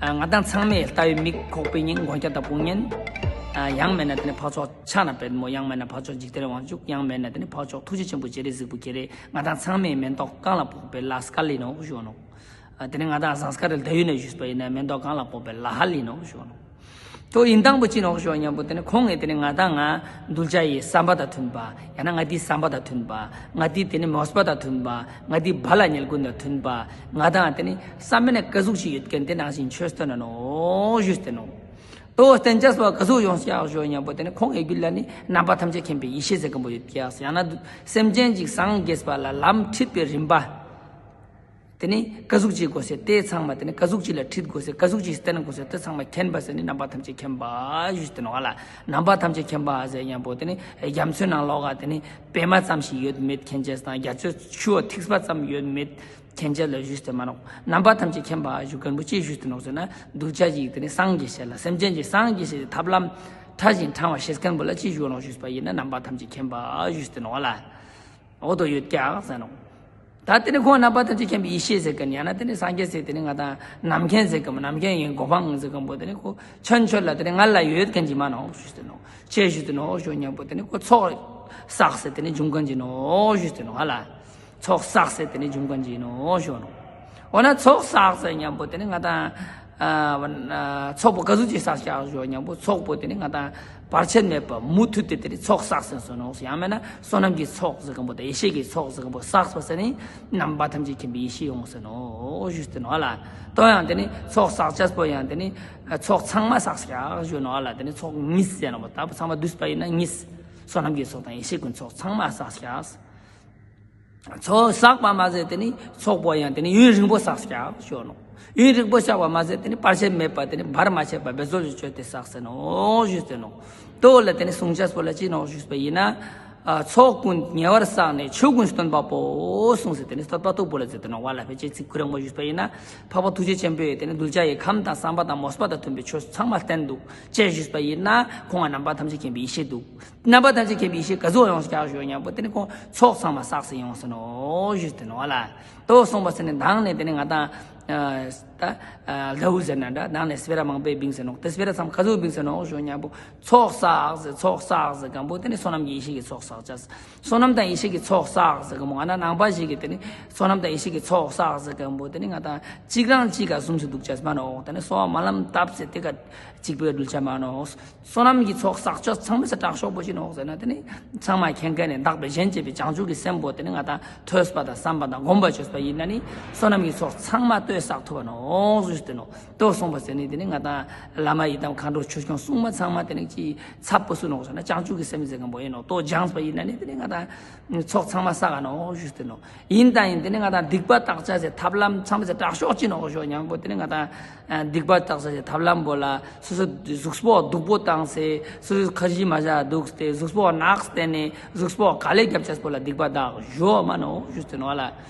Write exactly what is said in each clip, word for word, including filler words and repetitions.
ང་དང་ཚང་མས་ལྟ་བའི་མིག་ཁོག་པའི་སྙིང་མགོན་སྐྱབས་དང་དཔུང་གཉེན། ཡང་མེད་ན་དེ་ནི་འཕགས་མཆོག་ཕྱག་ན་པདྨོ། ཡང་མེད་ན་འཕགས་མཆོག་འཇིག་རྟེན་དབང་ཕྱུག། ཡང་མེད་ན་དེ་ནི་འཕགས་མཆོག་ཐུགས་རྗེ་ཆེན་པོ་སྤྱན་རས་གཟིགས་པོ་ཁྱེད་རེད། ང་དང་ཚང་མས་མེ་ཏོག་གང་ལ་ཕོག་པའི་ལ་སྐལ་ཡིན་ནོ་ཞུ་ནོ། དེ་ནི་ང་དང་ཟངས་དཀར་རི་ལ་ཡུལ་ནས་བཞུགས་པ་ཡིན་ན་མེ་ཏོག་གང་ལ་ཕོག་པའི་ལ་ཧལ་ཡིན་ནོ་ཞུ་ནོ། ཏོ་ཡིན་དང་པོ་ཅི་ནོག་ཞོ་སྙམ་པོ་དེ་ནི་ཁོང་ངས་དེ་ནི་ང་དང་ང་གདུལ་བྱ་ཡི་བསམ་པ་དང་མཐུན་པ། ཡང་ན་ང་དེའི་བསམ་པ་དང་མཐུན་པ། ང་དེའི་དེ་ནི་མོས་པ་དང་མཐུན་པ། ང་དེའི་བ་ལ་ཉལ་ཀུན་དང་མཐུན་པ། ང་དང་དེ་ནི་བསམ་པ་ནི་ཀ་ཟུག་ཅིག་ཡོད་མཁན་དེ་ནང་བཞིན་ཆོས་སྟོན་ན་ནོ་ཞུས་ཏེ་ནོ། ཏོ་བསྟན་བྱ་སོགས་ཀ་ཟུག་ཡོང་ཤག་ཞོ་སྙམ་པོ་དེ་ནི་ཁོང་ངས་རྒྱུད་ལ་ནི་རྣམ་པ་ཐམས་ཅད་མཁྱེན་པའི་ཡེ་ཤེས་ཟེར་མཁན་པོ་ཡོད་ཀྱག། ཡང་ན་སེམས་ཅན་ཅིག་སངས་རྒྱས་པ་ལ་ལམ་ཁྲིད་པའི་རིམ་པ། དེ་ནི་ཀ་ཟུག་ཅིག་དགོས་ཟེར་དེ་ཚང་མ། དེ་ནི་ཀ་ཟུག་ཅིག་ལ་ཁྲིད་དགོས་ཟེར་ཀ་ཟུག་ཅིག་བསྟན་དགོས་ཟེར་དེ་ཚང་མ་མཁྱེན་པ་ཟེར་ནི་རྣམ་པ་ཐམས་ཅད་མཁྱེན་པ་ཞུས་ཏེ་ནོ་ལ། རྣམ་པ་ཐམས་ཅད་མཁྱེན་པ་ཟེར་སྙམ་པོ་དེ་ནི་རྒྱ་མཚོའི་ནང་ལོགས་ཀ་དེ་ནི་པད་མ་ཙམ་ཞིག་ཡོད་མེད་མཁྱེན་ཅེས་དང་རྒྱ་མཚོའི་ཆུ་བོ་ཐིགས་པ་ཙམ་ཡོད་མེད་མཁྱེན་ཅེས་ལ་ཞུས་ཏེ་མ་ནོ། རྣམ་པ་ཐམས་ཅད་མཁྱེན་པ་ཞུ་མཁན་པོ་ཅི་ཞུས་ཏེ་ནོ་ཟེར་ན་གདུལ་བྱ་ཅིག་དེ་ནི་སངས་རྒྱས་ཤེས་ལ་སེམས་ཅན་ཅིག་སངས་རྒྱས་ཤེས་ཐབས་ལམ་ཕྲ་ཞིང་ཕྲ་བ་ཤེས་མཁན་པོ་ལ་ཅི་ཞུ་ནོ་ཞུས་པ་ཡིན་ན་རྣམ་པ་ཐམས་ཅད་མཁྱེན་པ་ཞུས་ཏེ་ནོ་ལ། འོ་དོ་ཡོད་ཀྱག་ཟེར་ནོ། ད་དེ་ནི་ཁོང་རྣམ་པ་ཐམས་ཅད་མཁྱེན་པའི་ཡེ་ཤེས་ཟེར་མཁན་ཡང་ན་དེ་ནི་སངས་རྒྱས་ཟེར་དེ་ནི་ང་དང་རྣམ་མཁྱེན་ཟེར་མཁན་པོ་རྣམ་མཁྱེན་ཡིན་གོ་འཕང་ཟེར་མཁན་པོ་དེ་ནི་ཁོ་ཆོན་ཆོད་ལ་དེ་ནི་ང་ལ་ཡོད་མཁན་ཅིག་མ་ནོ་ཞུས་ཏེ་ནོ། ཅེས་ཞུས་ཏེ་ནོ་ཞུ་སྙམ་པོ་དེ་ནི་ཁོ་ཚོགས་བསགས་ཟེར་དེ་ནི་འབྱུང་མཁན་ཅིག་ནོ་ཞུས་ཏེ་ནོ་ཧ་ལ། ཚོགས་བསགས་ཟེར་དེ་ནི་འབྱུང་མཁན་ཅིག་ནོ་ཞུ་ནོ། འོ་ན་ཚོགས་བསགས་ཟེར་སྙམ་པོ་དེ་ནི་ང་དང་ཚོགས་པོ་ག་ཟུག་ཅིག་བསགས་ཤག་ཞུ་སྙམ་པོ་ཚོགས་པོ་དེ་ནི་ང་དང་བར་ཆད་མེད་པ་མུ་མཐུད་དེ་དེ་ནི་ཚོགས་བསགས་ཟེར་སོ་ནོ། ཡང་མེད་ན་བསོད་ནམས་ཀྱི་ཚོགས་ཟེར་མཁན་པོ་དང་ཡེ་ཤེས་ཀྱི་ཚོགས་ཟེར་མཁན་པོ་བསགས་པ་ཟེར་ནི་རྣམ་པ་ཐམས་ཅད་མཁྱེན་པའི་ཡེ་ཤེས་ཡོང་ཟེར་ནོ་ཞུས་ཏེ་ནོ་ལ། ཏོ་ཡང་དེ་ནི་ཚོགས་བསགས་བྱས་པོ་ཡང་དེ་ནི་ཚོགས་ཚང་མ་བསགས་ཤག་ཞུ་ནོ་ལ། དེ་ནི་ཚོགས་གཉིས་ཟེར་ནོ་པ་ད་ཚང་མ་བསྡུས་པ་ཡིན་ན་གཉིས། བསོད་ནམས་ཀྱི་ཚོགས་དང་ཡེ་ཤེས་ཀྱི་ཚོགས་ཚང་མ་བསགས་ཤག། ཚོགས་བསགས་པ་མ་ཟད་དེ་ནི་ཚོགས་པོ་ཡང་དེ་ནི་ཡུན་རིང་པོ་བསགས་ཤག་ཞུ་ནོ། ཡུན་རིང་པོ་བསགས་པ་མ་ཟད་དེ་ནི་བར་ཆད་མེད་པ་དེ་ནི་བར་མ་ཆད་པ་འབད་རྩོལ་ཞིག་བཅོས་ཏེ་བསགས་ཟེར་ནོ་ཞུས་ཟེར་ནོ། ཏོ་ལ་དེ་ནི་གསུང་བྱས་པོ་ལ་ཅི་ནོ་ཞུས་པ་ཡིན་ན། ཚོགས་ཀུན་ཉེ་བར་བསགས་ནས་ཆོས་ཀུན་སྟོན་པ་པོ་གསུངས་ཟེར་དེ་ནི་བསྟོད་པ་སྟུག་པོ་ལ་ཟེར་དེ་ནོ་བ་ལ་ཕལ་ཆེར་ཚིག་ཁུ་རིང་པོ་ཞུས་པ་ཡིན་ན། འཕགས་པ་ཐུགས་རྗེ་ཆེན་པོས་དེ་ནི་གདུལ་བྱ་ཡི་ཁམས་དང་བསམ་པ་དང་མོས་པ་དང་མཐུན་པའི་ཆོས་ཚང་མ་བསྟན་འདུག་ཅེས་ཞུས་པ་ཡིན་ན་ཁོང་ང་རྣམ་པ་ཐམས་ཅད་མཁྱེན་པའི་ཡེ་ཤེས་འདུག་རྣམ་པ་ཐམས་ཅད་མཁྱེན་པའི་ཡེ་ཤེས་ག་ཟུག་ཡོང་ཤག་ཞུ་སྙམ་པོ་དེ་ནི་ཁོང་ཚོགས་ཚང་མ་བསགས་སེ་ཡོང་ཟེར་ནོ་ཞུས་ཏེ་ནོ་ལ། ཏོ་གསུངས་པ་ཟེར་ནི་མདང་ནས་དེ་ནི་ང་དང་ད་ཟླ་བོ་ཟེར་ན་འདྲ་མདང་ནས་སྤེ་ར་མང་པོས་བིང་ཟེར་ནོ། དེ་སྤེ་ར་ཚང་མ་ག་ཟུག་བིང་ཟེར་ནོ་ཞུ་སྙམ་པོ་ཚོགས་བསགས་ཟེར་ཚོགས་བསགས་ཟེར་མཁན་པོ་དེ་ནི་བསོད་ནམས་ཀྱི་ཡེ་ཤེས་ཀྱི་ཚོགས་བསགས་བྱས། བསོད་ནམས་དང་ཡེ་ཤེས་ཀྱི་ཚོགས་བསགས་ཟེར་མཁན་པོ་ང་ན་ནང་པ་ཞིག་གིས་དེ་ནི་བསོད་ནམས་དང་ཡེ་ཤེས་ཀྱི་ཚོགས་བསགས་ཟེར་མཁན་པོ་དེ་ནི་ང་དང་གཅིག་རང་གཅིག་ག་གསུམ་ཚུ་འདུག་ཅེས་མ་ནོ། དེ་ནི་གསོལ་བ་སྨོན་ལམ་བཏབ་ཟེར་དེ་ག་གཅིག་པོའི་གདུལ་བྱ་མ་ནོ། བསོད་ནམས་ཀྱི་ཚོགས་བསགས་ཆོས་ཚང་མ་ཟེར་དྲག་ཤོས་པོ་ཅི་ནོག་ཟེར་ན་དེ་ནི་ཚང་མ་མཁྱེན་མཁན་ནི་བདག་པས་གཞན་གཅེས་པའི་བྱང་ཆུབ་ཀྱི་སེམས་པོ་དེ་ནི་ང་དང་ཐོས་པ་དང་བསམ་པ་དང་སྒོམ་པ་བྱས་པ་ཡིན་ན་ནི་བསོད་ནམས་ཀྱི་ཚོགས་ཚང་མ་བསགས་ཐུབ་པ་ནོ་ཞུས་ཏེ་ནོ། ཏོ་གསུངས་པ་ཟེར་ནི་དེ་ནི་ང་དང་བླ་མ་ཡི་དམ་མཁའ་འགྲོ་ཆོས་སྐྱོང་སྲུང་མ་ཚང་མ་དེ་ནི་ཅི་ཚབ་པོ་སུ་ནོག་ཟེར་ན་བྱང་ཆུབ་ཀྱི་སེམས་ཟེར་མཁན་པོ་ཡིན་ནོ། ཏོ་སྦྱངས་པ་ཡིན་ན་ནི་དེ་ནི་ང་དང་ཚོགས་ཚང་མ་བསགས་ནོ་ཞུས་ཏེ་ནོ། ཡིན་དང་ཡིན་དེ་ནི་ང་དང་སྡིག་པ་དག་བྱ་ཟེར་ཐབས་ལམ་ཚང་མ་ཟེར་དྲག་ཤོས་ཅི་ནོག་ཞུ་སྙམ་པོ་དེ་ནི་ང་དང་སྡིག་པ་དག་བྱ་ཟེར་ཐབས་ལམ་པོ་ལ་སོ་སོ་གཟུགས་པོ་སྡུག་པོ་བཏང་སྟེ་སོ་སོ་ཁ་ཞིག་མ་བཞག་འདུག་སྟེ་གཟུགས་པོ་ནག་སྟེ་ནི་གཟུགས་པོ་ག་ལེ་རྒྱབ་བྱས་པོ་ལ་སྡིག་པ་དག་ཞུ་མ་ནོ་ཞུས་ཏེ་ནོ་ལ།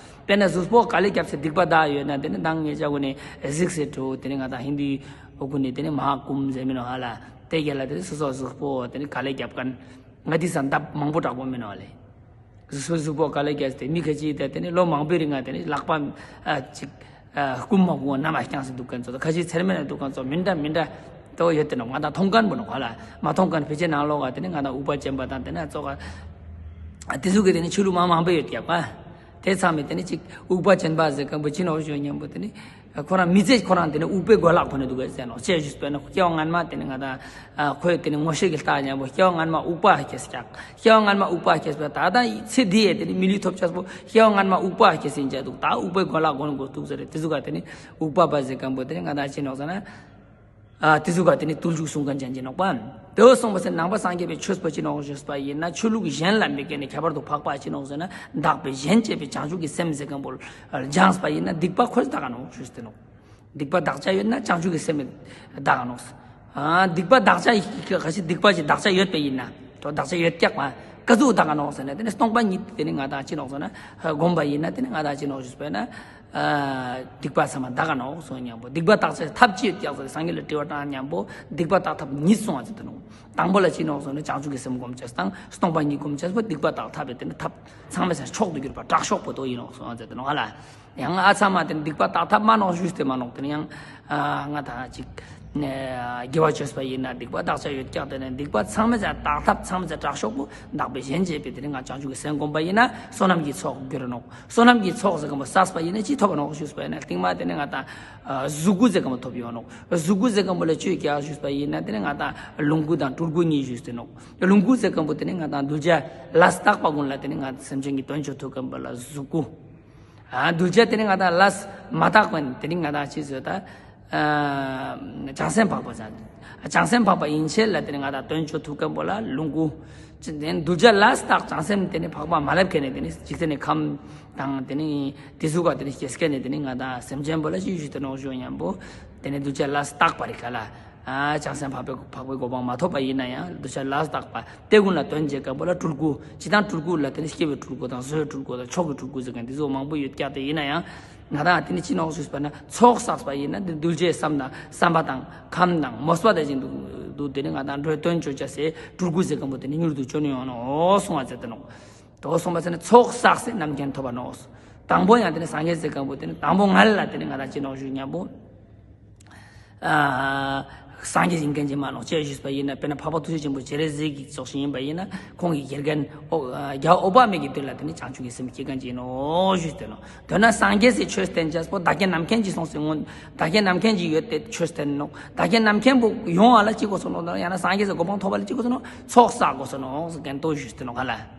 དཔེར་ན་གཟུགས་པོ་ག་ལེ་རྒྱབ་བྱས་སྡིག་པ་དག་ཡོད་ན་དེ་ནི་མདང་ངས་བྱ་གོ་ནི་གཟིགས་སེ་འགྲོ་དེ་ནི་ང་དང་ཧིན་དུའི་འོ་གུ་ནི་དེ་ནི་མ་ཧཱ་ཀུམ་ཟེར་མི་ནོ་ཧ་ལ། དེ་རྒྱ་ལ་དེ་ནི་སོ་སོ་གཟུགས་པོ་དེ་ནི་ག་ལེ་རྒྱབ་མཁན་ང་དེ་ས་འདབ་མང་པོ་དྲག་པོ་མི་ནོ་ལེ། གཟུགས་པོ་གཟུགས་པོ་ག་ལེ་རྒྱབ་སྟེ་མི་ཁ་ཅིག་དེ་དེ་ནི་ལོ་མང་པོའི་རིང་ང་དེ་ནི་ལག་པ་ཅིག་རྐུན་མ་གུང་བ་ནམ་ཡང་བརྐྱངས་སེ་འདུག་མཁན་ཚོ་ཁ་ཅིག་ཚེར་མེད་ན་འདུག་མཁན་ཚོ་མི་འདྲ་མི་འདྲ་ཏོ་ཡོད་དེ་ནོ། ང་དང་མཐོང་མཁན་པོ་ནོ་ག་ལ་མ་མཐོང་མཁན་ཕལ་ཆེར་ནང་ལོགས་ཀ་དེ་ནི་ང་དང་དབུགས་པ་ཅན་པ་དང་དེ་ནི་ཙོག་ག་དེ་ཚོ་གི་དེ་ནི་ཆོས་ལུགས་མང་མང་པོ་ཡོད་ཀྱག་པ། དེ་ཚང་མས་དེ་ནི་ཅིག་དབུགས་པ་ཅན་པ་ཟེར་མཁན་པོ་ཅི་ནོ་ཞུ་སྙམ་པོ་དེ་ནི། ཁོ་རང་མི་ཚེ་ཁོ་རང་དེ་ནི་དབུགས་པའི་གོ་ལ་གོན་ནས་འདུག་གས་ཟེར་ནོ། ཅེས་ཞུས་པས་ན་སྐྱེ་བ་སྔན་མ་དེ་ནི་ང་དང་ཁོས་དེ་ནི་ངོ་ཤེས་ཀྱི་ལྟ་ཉམ་པོ་སྐྱེ་བ་སྔན་མ་དབུགས་པ་སྐྱེས་ཀྱག། སྐྱེ་བ་སྔན་མ་དབུགས་པ་སྐྱེས་པས་ད་ལྟ་ཚེ་འདི་ཡས་དེ་ནི་མི་ལུས་ཐོབ་ཆགས་པོ་སྐྱེ་བ་སྔན་མ་དབུགས་པ་སྐྱེས་ཟིན་ཅེས་འདུག། ད་དབུགས་པའི་གོ་ལ་གོན་དགོས་འདུག་ཟེར་རེད། དེ་ཚོ་ག་དེ་ནི་དབུགས་པ་པ་ཟེར་མཁན་པོ་དེ་ནི་ང་དང་ཅི་ནོག་ཟེར་ན། ཨ་དེ་ཚོ་ག་དེ་ནི་བརྟུལ་ཞུགས་གསུང་མཁན་ཅན་གྱི་ནོག་པ། དེ་བོ་གསུངས་པ་ཟེར་ནང་པ་སངས་རྒྱས་པའི་ཆོས་པོ་ཅི་ནོག་ཞུས་པ་ཡིན་ན་ཆོས་ལུགས་གཞན་ལ་མི་དགེ་ནི་ཁྱད་པར་དུ་འཕགས་པ་ཅི་ནོག་ཟེར་ན་བདག་པས་གཞན་གཅེས་པའི་བྱང་ཆུབ་ཀྱི་སེམས་ཟེར་མཁན་པོ་སྦྱངས་པ་ཡིན་ན་སྡིག་པ་ཁོས་དག་ག་ནོག་ཞུས་ཏེ་ནོག། སྡིག་པ་དག་བྱ་ཡོད་ན་བྱང་ཆུབ་ཀྱི་སེམས་དག་ག་ནོག། ཨ་སྡིག་པ་དག་བྱ་ཡི་ག་ཞིག་སྡིག་པ་ཞིག་དག་བྱ་ཡོད་པ་ཡིན་ན། དོ་བདག་ཅག་ཡོད་ཀྱག་མ་ཀ་ཟུག་དག་ག་ནོག་ཟེར་ན་དེ་ནི་སྟོང་པ་ཉིད་དེ་ནི་ང་དང་ཅི་ནོག་ཟེར་ན་སྒོམ་པ་ཡིན་ན་དེ་ནི་ང་དང་ཅི་ནོག་ཞུས་པས་ན། སྡིག་པ་ཚང་མ་དག་ག་ནོག་སོང་སྙམ་པོ། སྡིག་པ་དག་ཚེ་ཐབས་ཅི་ཡོད་ཀྱག་ཟེར་སངས་རྒྱས་ལ་དྲི་བ་དྲང་སྙམ་པོ། སྡིག་པ་དག་ཐབས་ཉིད་གསུང་བ་ཟེར་དུ་ནོག་དང་པོ་ལ་ཅི་ནོག་ཟེར་ན་བྱང་ཆུབ་ཀྱི་སེམས་སྒོམ་ཅེས་དང་སྟོང་པ་ཉིད་སྒོམ་ཅེས་པོ། སྡིག་པ་དག་ཐབས་པའི་དེ་ནི་ཐབས་ཚང་མ་ཟེར་མཆོག་ཏུ་གྱུར་པ་དྲག་ཤོས་པོ་དོ་ཡིན་ནོག་སོང་ཟེར་དུ་ནོག་ཧ་ལ། ཡང་ཨ་ཚ་མ་དེ་ནི་སྡིག་པ་དག་ཐབས་མ་ནོག་ཞུས་ཏེ་མ་ནོག་དེ་ནི་ཡང་ང་དང་ཅིག་དགེ་བ་བཅོས་པ་ཡིན་ན་སྡིག་པ་དག་ཅག་ཡོད་ཀྱག་དེ་ནི་སྡིག་པ་ཚང་མ་ཟེར་དག་ཐབས་ཚང་མ་ཟེར་དྲག་ཤོས་པོ་དག་པའི་གཞན་བྱས་པའི་དེ་ནི་ང་བྱང་ཆུབ་ཀྱི་སེམས་སྒོམ་པ་ཡིན་ན་བསོད་ནམས་ཀྱི་ཚོགས་གྱུར་ནོག་བསོད་ནམས་ཀྱི་ཚོགས་ཟེར་མཁན་པོ་བསགས་པ་ཡིན་ན་ཅི་ཐོབ་པ་ནོག་ཞུས་པ་ཡིན་ན་སྟིང་མ་དེ་ནི་ང་དང་གཟུགས་སྐུ་ཟེར་མཁན་པོ་ཐོབ་ཡོང་ནོག་གཟུགས་སྐུ་ཟེར་མཁན་པོ་ལ་ཅི་ཡོད་ཀྱག་ཞུས་པ་ཡིན་ན་དེ་ནི་ང་དང་ལོངས་སྐུ་དང་སྤྲུལ་སྐུ་གཉིས་ཞུས་ཏེ་ནོག་ལོངས་སྐུ་ཟེར་མཁན་པོ་དེ་ནི་ང་དང་གདུལ་བྱ་ལས་རྟག་པ་ཀུན་ལ་དེ་ནི་ང་དང་སེམས་ཅན་གྱི་དོན་བྱེད་ཐུབ་མཁན་པོ་ལ་གཟུགས་སྐུ། ཨ་གདུལ་བྱ་དེ་ནི་ང་དང་ལས་མ་དག་པ་དེ་ནི་ང་དང་ཅི་ཟེར་ད། ཨ་བྱང་སེམས་འཕགས་པ་ཟེར། བྱང་སེམས་འཕགས་པ་ཡན་ཆད་ལ་དེ་ནི་ང་དང་དོན་བྱེད་ཐུབ་མཁན་པོ་ལ་ལོངས་སྐུ། ཅི་དེ་ནི་གདུལ་བྱ་ལས་རྟག་བྱང་སེམས་དེ་ནི་འཕགས་པ་མ་ལབ་མཁན་ནི་དེ་ནི་འཇིག་རྟེན་ནི་ཁམས་དང་དེ་ནི་དེ་ཟུག་ག་དེ་ནི་སྐྱེ་མཁན་ནི་དེ་ནི་ང་དང་སེམས་ཅན་པོ་ལ་ཅི་ཞུས་ཏེ་ནོག་ཞུ་སྙམ་པོ། དེ་ནི་གདུལ་བྱ་ལས་རྟག་པ་རེད་ག་ལ། ཨ་བྱང་སེམས་འཕགས་པའི་འཕགས་པའི་གོ་འཕང་མ་ཐོབ་པ་ཡིན་ན་ཡང་གདུལ་བྱ་ལས་རྟག་པ་དེ་ཀུན་ལ་དོན་བྱེད་མཁན་པོ་ལ་སྤྲུལ་སྐུ། ཇི་ལྟར་སྤྲུལ་སྐུ་ལ་དེ་ནི་སྐྱེ་བའི་སྤྲུལ་སྐུ་དང་བཟོ་བའི་སྤྲུལ་སྐུ་དང་མཆོག་གི་སྤྲུལ་སྐུ་ཟེར་མཁན་དེ་ཚོ་མང་པོ་ཡོད་ཀྱག་དེ་ཡིན་ན་ཡང་། ང་དང་དེ་ནི་ཅི་ནོག་ཞུས་པ་ན་ཚོགས་བསགས་པ་ཡིན་ན་དེ་གདུལ་བྱའི་བསམ་དང་བསམ་པ་དང་ཁམས་དང་མོས་པ་དེ་བཞིན་དུ་དེ་ནི་ང་དང་འགྲོ་དོན་བྱེད་བྱ་སའི་སྤྲུལ་སྐུ་ཟེར་མཁན་པོ་དེ་ནི་མྱུར་དུ་བྱོན་ཡོང་ནོག་གསུང་བ་ཟེར་ཏེ་ནོག་དོ་གསུངས་པ་ཟེར་ན་ཚོགས་བསགས་སའི་རྣམ་མཁྱེན་ཐོབ་པ་ནོག་དང་པོ་ཡང་དེ་ནི་སངས་རྒྱས་ཟེར་མཁན་པོ་དེ་ནི་དང་པོ་ང་ལ་དེ་ནི་ང་དང་ཅི་ནོག་ཞུ་སྙམ་པོ། ཨ་སངས་རྒྱས་ཡིན་མཁན་ཅིག་མ་ནོག་ཅེས་ཞུས་པ་ཡིན་ན། དཔེར་ན་འཕགས་པ་ཐུགས་རྗེ་ཆེན་པོ་སྤྱན་རས་གཟིགས་ཀྱི་ཚོགས་ཞིག་ཡིན་པ་ཡིན་ན་ཁོང་གི་དགེ་རྒན་ཨོ་ཨ་རྒྱལ་བ་འོད་དཔག་མེད་ཀྱི་དུས་ལ་དེ་ནི་བྱང་ཆུབ་ཀྱི་སེམས་སྐྱེ་མཁན་ཅིག་ཡིན་ནོག་ཞུས་ཏེ་ནོག་དོན་ན་སངས་རྒྱས་སི་ཆོས་བསྟན་བྱས་པོ་བདག་རྐྱེན་རྣམ་མཁྱེན་ཅིག་སོང་ཟེར་སྔོན་བདག་རྐྱེན་རྣམ་མཁྱེན་ཅིག་ཡོད་དེ་ཆོས་བསྟན་ནོག་བདག་རྐྱེན་རྣམ་མཁྱེན་པོ་ཡོང་བ་ལ་ཅི་དགོས་སོ་ནོག་ཡང་ན་སངས་རྒྱས་སི་གོ་འཕང་ཐོབ་པ་ལ་ཅི་དགོས་སོ་ནོག་ཚོགས་བསགས་དགོས་སོ་ནོག་ཟེར་མཁན་དོ་ཞུས་ཏེ་ནོག་ག་ལ།